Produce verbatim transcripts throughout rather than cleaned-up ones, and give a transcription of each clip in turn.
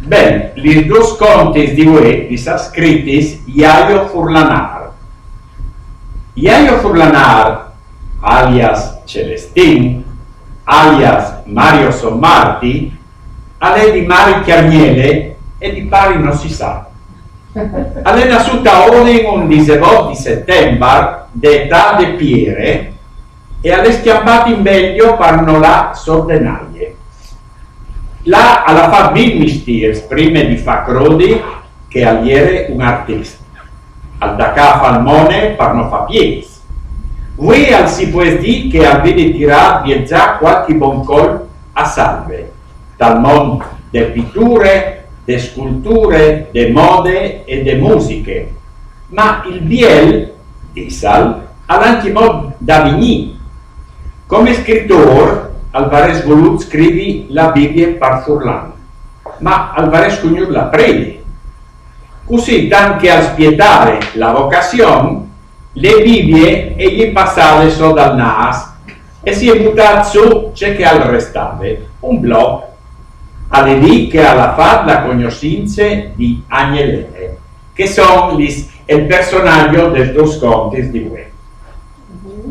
Ben, lis dôs contis di vuê lis à scritis Jajo Furlanar. Jajo Furlanar, alias Celestin, alias Mario Sommarti, al è di mari Cjargnele e di pari no si sa. Al è nassût a Udin un disevot di Setembar, de etât de piere, e al è scjampât in Belgjo par no lâ sot de naie. Là al à fat mil mistîrs prime di fâ crodi che al jere un artist. Al tacà a fâ il mone par no fâ piêts. Vuê al si pues dî che al vedi tirât vie za cualchi bon colp a salve, dal mont de piture, de sculture, de mode e de musiche. Ma il biel, dissal, al à ancjemò da vignî. Come scritôr al varès volût scrivi la Bibie par furlan, ma al varès scugnût la predi. Cussì, tant che al spietave la vocazion, le Bibie e je passade sot dal nâs e si è butât sù ce che al restave, un blog. Al è li che al à fat la cognossince di Agne Lene, che son lis, il personaggio des dôs contis di vuê.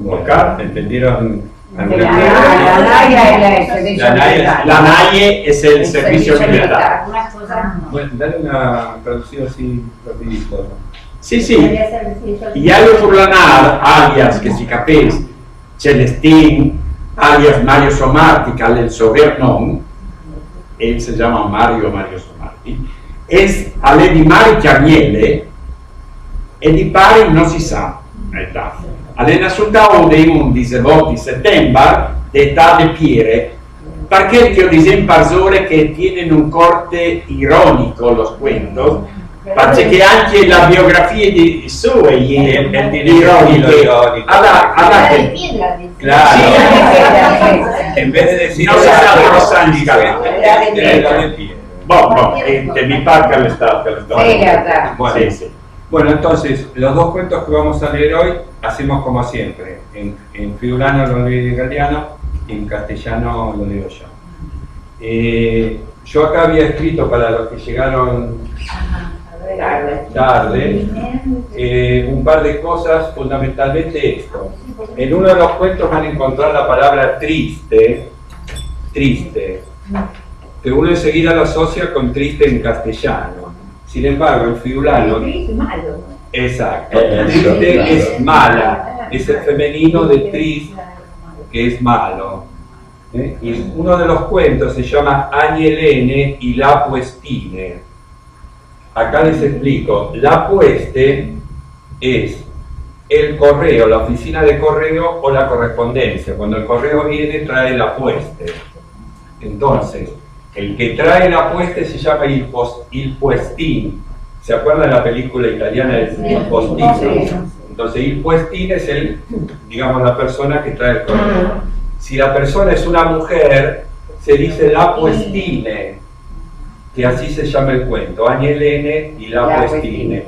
Por acá, entendieron alguna La naia e el servizio La naia militare. La naie e il servizio militare. Una cosa. Bueno, dale una traducción así rapidito. Sì, sì, Jajo Furlanar, alias, che si capìs, Celestin, alias Mario Sommarti, che al è il so vêr non, e si clame Mario Mario Sommarti, e al è di mari Cjargnele e di pari no si sa. Al è nassût a Udin un disevot di Setembar, de etât de piere, par chel che o disìn parsore che tienen un corte ironico los cuentos, parcè che ancje la biografie di sue e je ironiche. Alora, alora che... Claro. En vez de decir... No se sa cosa significa. Era de piedra. Bon, bon, eh, te mi par che al è stât, che al è stât. Sì, esatto. Bueno, Sì, sì. Bueno, entonces, los dos cuentos que vamos a leer hoy, hacemos como siempre. En, en friulano lo lee Galeano, en castellano lo leo yo. Eh, yo acá había escrito para los que llegaron tarde, eh, un par de cosas, fundamentalmente esto. En uno de los cuentos van a encontrar la palabra triste, triste, que uno enseguida lo asocia con triste en castellano. Sin embargo, en friulano... Triste, malo. Exacto. Eh, Triste claro. Es mala, es el femenino de trist, que es malo. ¿Eh? Y uno de los cuentos se llama Agne Lene y la puestine. Acá les explico. La pueste es el correo, la oficina de correo o la correspondencia. Cuando el correo viene, trae la pueste. Entonces, el que trae la pueste se llama il, pos- il puestin. ¿Se acuerdan de la película italiana del il postino? Entonces, il puestin es el, digamos, la persona que trae el correo. Si la persona es una mujer, se dice la puestine, que así se llama el cuento, Agne Lene y la puestine.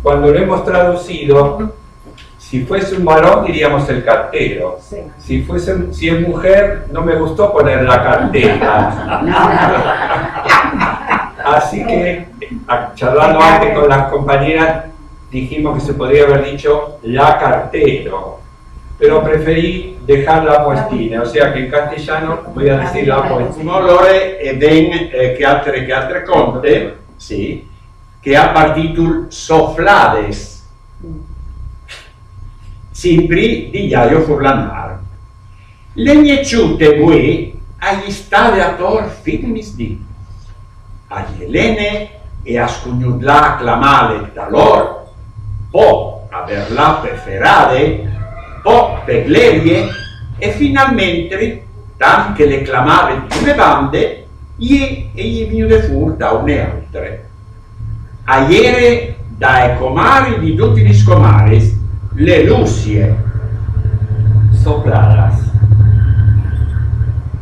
Cuando lo hemos traducido, si fuese un varón diríamos el cartero. Si fuese, si es mujer, no me gustó poner la cartera. Así que, a- charlando antes con las compañeras, dijimos que se podría haber dicho la cartero, pero preferí dejar la puestine, o sea que en castellano voy a decir la puestine. Cumò alore e ven, eh, che altre, che altre conte, sì, che à par titul Soflades, simpri di Jaio Furlanar. Le gneçute vuê a je stade ator fin misdì. A Jelene e à scugnût lâ a clamâle da lôr, po a berlâ pe ferade, po pe glerie, e finalmentri, tant che le clamave di une bande, jê e je vignude fûr da une altre. A jere dae comari di dutis lis comaris, le Lucie. Soflades.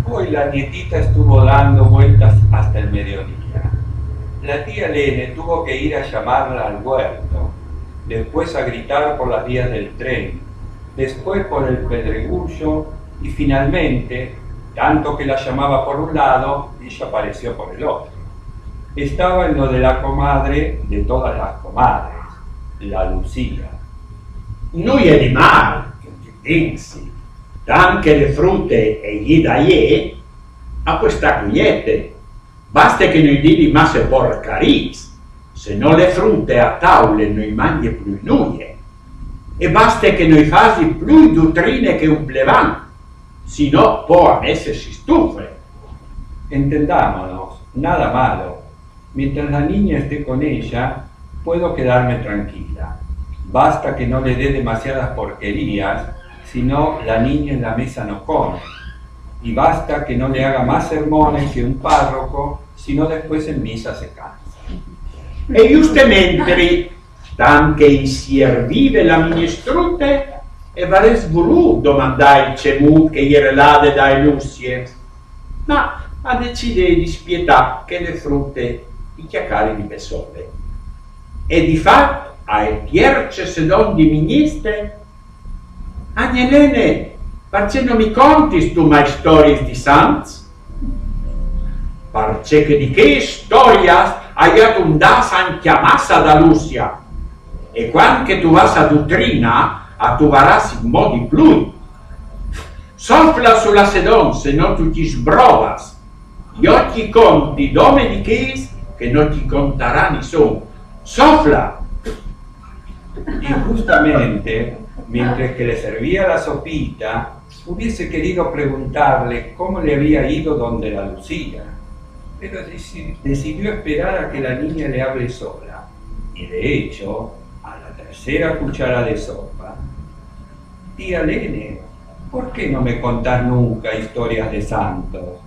Hoy la nietita estuvo dando vueltas hasta el mediodía. La tía Lene tuvo que ir a llamarla al huerto, después a gritar por las vías del tren, después por el pedregullo y finalmente, tanto que la llamaba por un lado, ella apareció por el otro. Estaba en lo de la comadre de todas las comadres, la Lucía. Nuie di mal, che ti pensi, tant che le frute e i dà ie, a può stà cuiete. Baste che no i disi masse porcariis, se no le frute a taule no i mangje plui nuie. E baste che no i fasi plui dutrine che un plevan, se no po a messe si stufe. Entendámonos, nada malo. Mientras la niña esté con ella, puedo quedarme tranquila. Basta que no le dé demasiadas porquerías, si no la niña en la mesa no come. Y basta que no le haga más sermones que un párroco, si no después en misa se cansa. E justementri, tant che i siervive la mignestrute, e varès vulù domandai cemût che e jere lade dae Lucie, ma a decide di spietà che le frute i cjacari di bessole. E di fat, ae tierce sedon di mignestre: Agnelene, parcè no mi contistu mai storiis di sants? Parcè che di chês storiis a i à dundâts ancje massa da Lucia, e cuant che tu vas a dutrinâ, a tu varâs inmò di plui. Sofla su la sedon, se no tu ti sbrovas. Jo ti conti dome di chês che no ti contarà nissun. Sofla! Y justamente, mientras que le servía la sopita, hubiese querido preguntarle cómo le había ido donde la Lucía, pero deci- decidió esperar a que la niña le hable sola. Y de hecho, a la tercera cuchara de sopa: Tía Lene, ¿por qué no me contás nunca historias de santos?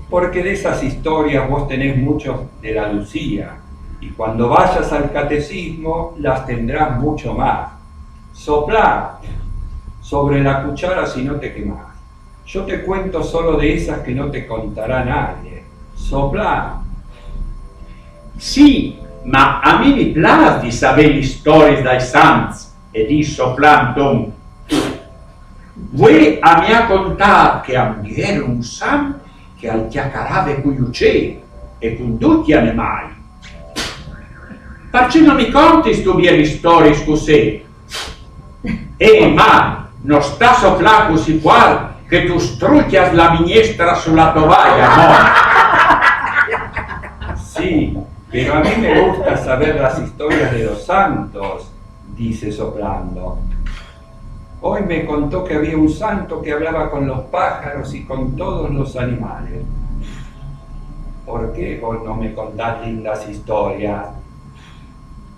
Porque de esas historias vos tenés muchos de la Lucía, y cuando vayas al catecismo las tendrás mucho más. Soplá sobre la cuchara si no te quemás. Yo te cuento solo de esas que no te contará nadie. Soplá. Sì, ma a mi mi plâs di savê lis storiis dai sants, e dîs soplant: Vuê a mi à contât che a 'nd jere un sant che al cjacarave cui ucei e cun ducj i animâi. Parcè no mi contistu bielis storiis cussì? Eh, ma no sta soplâ cussì fuart che tu strucjas la mignestra su la tovaia, no? Sí, pero a mí me gusta saber las historias de los santos, dice soplando. Hoy me contó que había un santo que hablaba con los pájaros y con todos los animales. ¿Por qué vos no me contás lindas historias?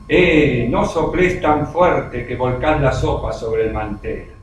Eh, no soplés tan fuerte que volcás la sopa sobre el mantel.